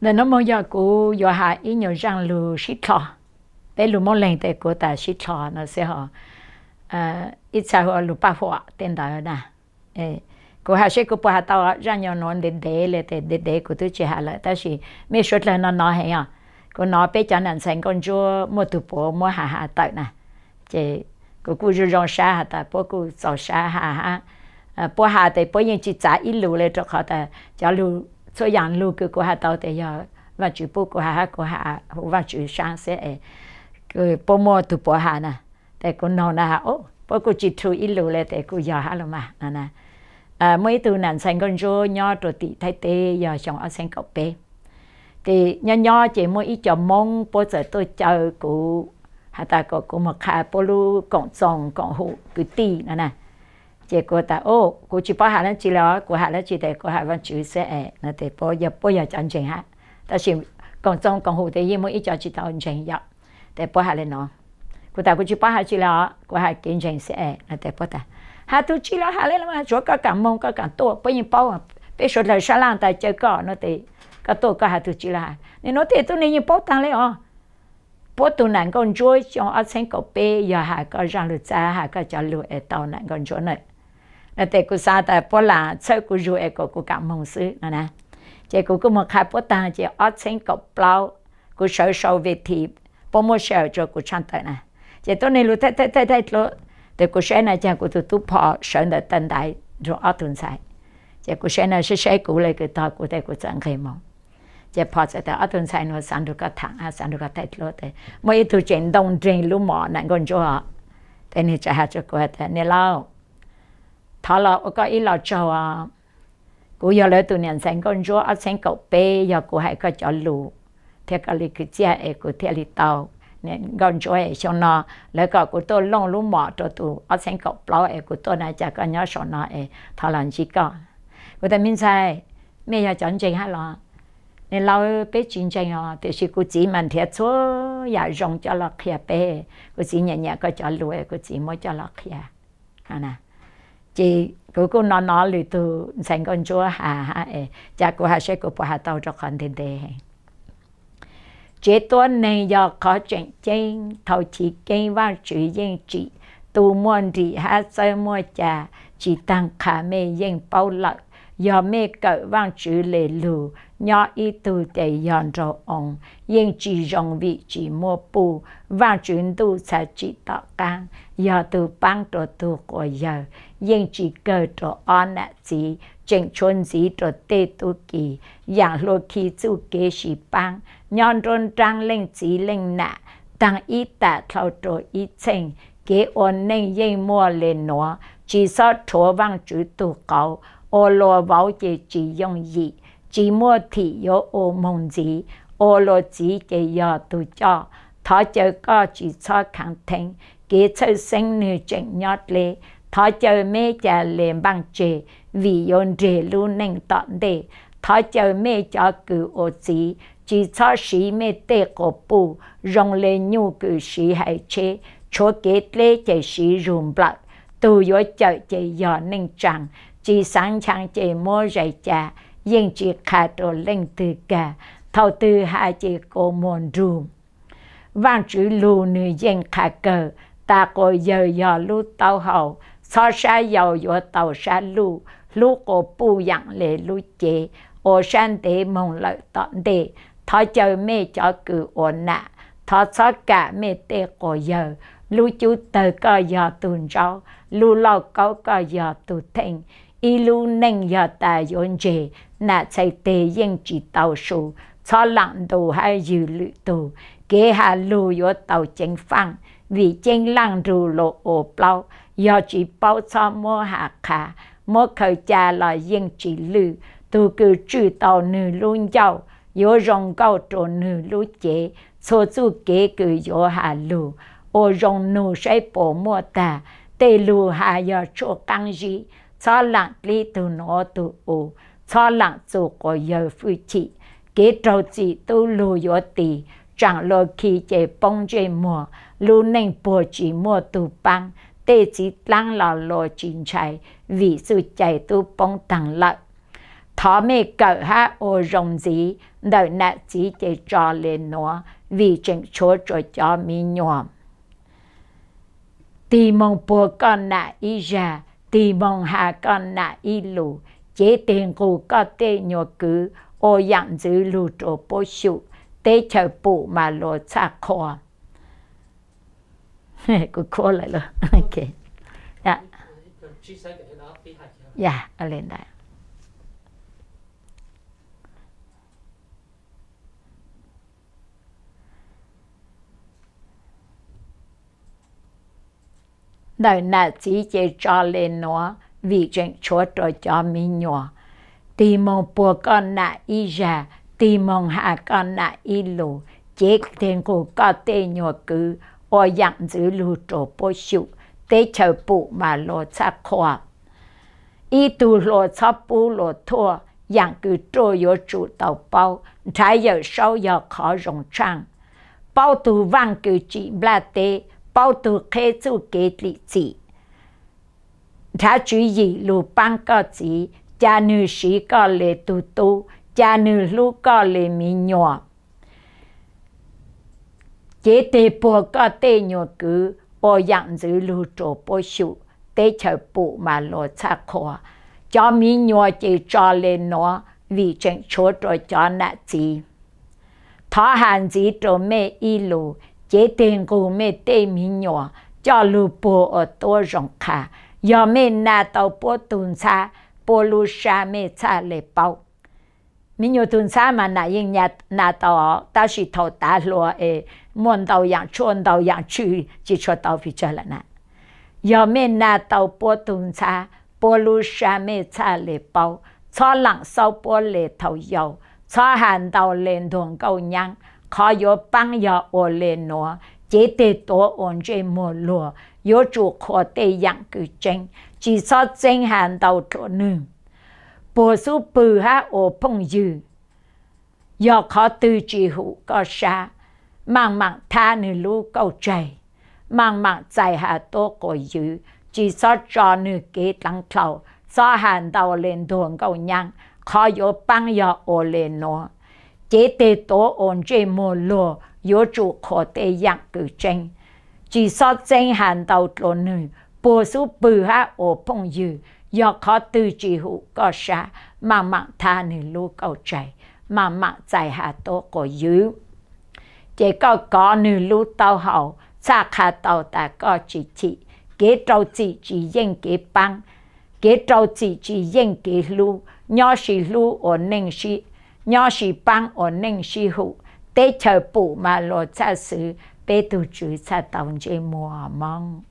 Ntawm no mus yog kuv yuav has ib nyuag zaj lug sib dlho, peb lug Moob Leeg tes kuv tas sib dlho no xwb ho, ib txha hu ua lug paj huam tej ntawd na. Kuv has seb kuv puas has tau zaj nyuag nuav ntev ntev le tes ntev ntev kuv twb tsis has lawm, tab sis mej suav dlawg no no heev os. Kuv nov peb cov nam ntxhais nkauj ntsuab muaj tug puav muab has has tawm na, ces kuv kuj zoo zoo sab has tas puab kuj txaus sab has hab. Puab has tes puab yeej tsis txav ib lus le rau qhov tas cov lug, txhua yaam lug kws kuv has tau tes yog Vaajtswv pub kuv has hab kuv has huv Vaajtswv saab xwb es puab muaj tug puav has na. Tes kuv noog na has puab kuj tsis thu ib lus le tes kuj yog hab lug mas no na. Muaj ib tug nam ntxhais nkauj ntsuab nyob rua tim Thaib teb yog xyoo ob txheeb kaum peb. Tes nyob nyob ces muaj ib co Moob puab txawm tuaj caw kuv has tas kom kuv moog qha puab lub koom txoos koom hum kwv tij no na. Ces kuv tas, kuv tsis paub has dlaab tsi le os, kuv has dlaab tsi tes kuv has Vaajtswv xwb es no tes puab yog, puab yog cov ntseeg hab, tab sis koom txoos koom hum tes yeej muaj ib co tsis tau ntseeg yom. Tes puab has le no, kuv tas kuv tsis paub has tsi le os, kuv has kev ntseeg xwb es no tes puab tas, has tug tsi los has le los, tsuav koj kaam moog koj kaam tuaj, puab yeej paub, peb suav dlawg sab laj tas caw koj no tes koj tuaj koj has tug tsi los has. Nwg nuav tes tub neeg yeej paub taag le os. Puab tug nam nkauj ntsuab xyoo ob txheeb kaum peb yog has koj zaaj lug txav, has koj cov lug es tau nam nkauj ntsuab na. No tes kuv xaav tas puab lam txhawb kuv zug es kom kuv kaam moog xwb no na. Ces kuv kuj moog qha puab taag ces ob txheeb kaum plaub kuv sawv sau ve thi, puab muab sij hawm rua kuv tshaaj tawm na. Ces tub neeg lug thaij thaij thaij dlua, tes kuv saib na caag kuv tug tub phom sawv ntawm taw ntaiv nrug ob tug ntxhais. Ces kuv saib na saib saib kuv le kws tog kuv tes kuv txawm nqeg moog. Ces phom txawm tas ob tug ntxhais nuav xaav nrug koj thaam, xaav nrug koj thaij dlua tes muaj ib tug tseem ntoo nreeg lub mom nam nkauj ntsuab. Tes nwg txawm has rua kuv tas, niam laus, thov los ua koj ib lo tsaug os. Kuv yog lawv tug nam ntxhais nkauj ntsuab ob txheeb kaum peb, yog kuv hais koj cov lug thiab koj le kwv txhiaj es kuv thiaj li tau nam nkauj ntsuab es xyoo no lawv kom kuv tuaj looj lub mom rua tug ob txheeb kaum plaub es kuv tuaj na, cas koj nyob saum no es thov los ntsib koj. Kuv tas me ntxhais, mej yog cov ntseeg hab los? Niam laus, peb tsis ntseeg os, tiam sis kuv txiv mas nrhiav txhua yaam zoo coj los qhia peb. Kuv txiv nyiam nyiam koj cov lug es kuv txiv muab coj los qhia. Ces kuv kuj nov nov lwm tug ntxhais nkauj ntsuab has hab, cas kuv has seb kuv puas has tau rua qhov ntev ntev heev. Tsev tuab neeg yog qhov tseem ceeb, thaus chiv keeb Vaajtswv yeej tsim, tu muaj nrim hab txawb muaj ca, tsis taag qha mej yeej paub lawm. Yog mej kawm Vaajtswv le lug, nyob ib tug ces yog nraug oo, yeej tsis zoo vim tsis muaj puj. Vaajtswv ntuj txha tsim tom qaab, yog tug paab rua tug quas yawg, yeej tsis kawg rua ob nam txiv, tseem tshuav ntxiv rua tej tub ki. Yaam hlua khi txuj kev sib paab, nyob nruab nraab leej txiv leej nam, taag ib tam dlhau rua ib txheej. Kev ua neej yeej muaj le nuav, tsis txhob rhuav Vaajtswv tug qauv. Ua luas vauv ces tsis yooj yim, tsis muaj thim yuav ua moog ntxiv. Ua luas txiv ces yog tug coj, thov caw koj tsis txhob khaav theeb, kev txhawj xeeb nwg tseem nyob dleb. Thov caw meb ca le npaaj tseg, vim yuav nreg lub neej tom ntej. Thov caw mej cov kws ua txiv, tsis txhob siv mej tej quas puj zoo le nyuj kws siv hais tsheb, tshuav kev dleb ces siv zug nplawm. Tug yuav cawm ces yog neej tsaa, tsis xaav nchaang ces muab zais ca, yeej tsis qha rua leej twg kag, thaus twg has ces kua muag nrug. Vaajtswv lug nwg yeej qha kawg, tas quas yawg yog lub taub hau, txhob sab yau yuav tau sab luj, hlub quas puj yaam le lub cev, ua sab ntev moog lawm tom ntej. Thov caw mej cov kws ua nam, thov txhob kam mej tej quas yawg. Lub cub tawg koj yog tug ntsaub, lub lauj kaub koj yog tug theej. Ib lub neej yog tas yuav ntseg, nam txhais teg yeej tsis tau su, txhob laam ntu hab ywg lwm tug. Kev has lug yuav tau ceev faaj, vim ceeb laaj nrug luas ua plaub. Yog tsis paub txhob muab has qha, muab khaws ca los yeej tsis lwj. Tug kws tswj tau nwg lub ncauj, yuav zoo nkauj rua nwg lub cev. Txhua txuj kev kws yuav has lug, ua zoo nug saib puas muaj tag. Tej lug has yog tshuaj qaab zib, txhob laam dlib tug nuav tug u, txhob laam txug quas yawg fwj chim. Kev raug txim tub lug yuav tis, tsaam luas khi ces poob ntsej muag. Lub neej puag tsis muaj tug paab, tej txiv dlaab los luas tsis ntshai, vim txuj cai tub poob taag lawm. Thov mej kawm hab ua zoo ntxiv, ntawm nam txiv ces tso le nuav, vim tseem tshuav rua cov miv nyuas. Tig moog puag koj nam ib zag, tig moog has koj nam ib lus, cev teg nqug koj tej nyuas kwv, ua yaam ntxwv lug rua puab xyum, teb chaws pum mas luas txhaj qhua. Ntawm nam txiv ces tso le nuav, vim tseem tshuav rua cov miv nyuas. Tig moog puag koj nam ib zag, tig moog has koj nam ib lus, cev teg nqug koj tej nyuas kwv, ua yaam ntxwv lug rua puab xyum, teb chaws pum mas luas txhaj qhua. Ib tug hluas txhob pub luas thuaj, yaam kws ruaj yuav tsum tau paub, nrhav Yawm Saub yog qhov zoo tshaaj. Paub tug vaaj kws tsim nplaj teb, paub tug qheb txuj kev lim txim. Nrhav tswv yim lug paab koj txiv, ca nwg siv koj le tug tub, ca nwg hlub koj le miv nyuas. Cev teg puag koj tej nyuas kwv, ua yaam ntxwv lug rua puab xyum, teb chaws pum mas luas txhaj qhua. Cov miv nyuas ces tso le nuav, vim tseem tshuav rua cov nam txiv. Thov has ntxiv rua mej ib lus, cev teg nqug mej tej miv nyuas, coj lug puag ua tuab zoo qha. Yog mej na tau puab tug ntxhab, puab lub sab mej txhaj le paub. Miv nyuas tug ntxhab mas nam yeej na tau, tab sis thaum tav hluas es muaj ntau yaam tshuaj ntau yaam tswj tsi tshua tau pes tsawg lawm na. Yog mej na tau puab tug ntxhab, puab lub sab mej txhaj le paub. Txhob laam xaub puab le thaum yau, txhob has ntau le ntuag nkauj nyaab. Qhov yuav paab yog ua le nuav, cev teg tuav ua ntsej muag luag, yuav tsum qhuas tej yaam kws tseeb, tsi txhob txeeb has ntau dlua nwg. Puag xub pwg hab ua phooj ywg, yog qhov twg tsi hum koj sab, maaj maam thab nwg lub kauj tsaig, maaj maam txais has tuab quas ywv, tsi txhob tso nwg kev dlaav dlhau, txhob has ntau le ntuag nkauj nyaab. Qhov yuav paab yog ua le nuav, cev teg tuav ua ntsej muag luag, yuav tsum qhuas tej yaam kws tseeb, tsi txhob txeeb has ntau dlua nwg. Puag xub pwg hab ua phooj ywg, yog qhov twg tsi hum koj sab, maaj maam thab nwg lub kauj tsaig, maaj maam txais has tuab quas ywv. Ces koj kov nwg lub taub hau, txhaj qha tau tas koj tsi chim. Kev rau txim tsi yeej kev paab, kev rau txim tsi yeej kev hlub. Nyob sis hlub ua neej sib, nyob sis paab ua neej sib hum, teb chaws pum mas luas txhaj xwv, peb tug Tswv txhaj tau ntsej muag Moob.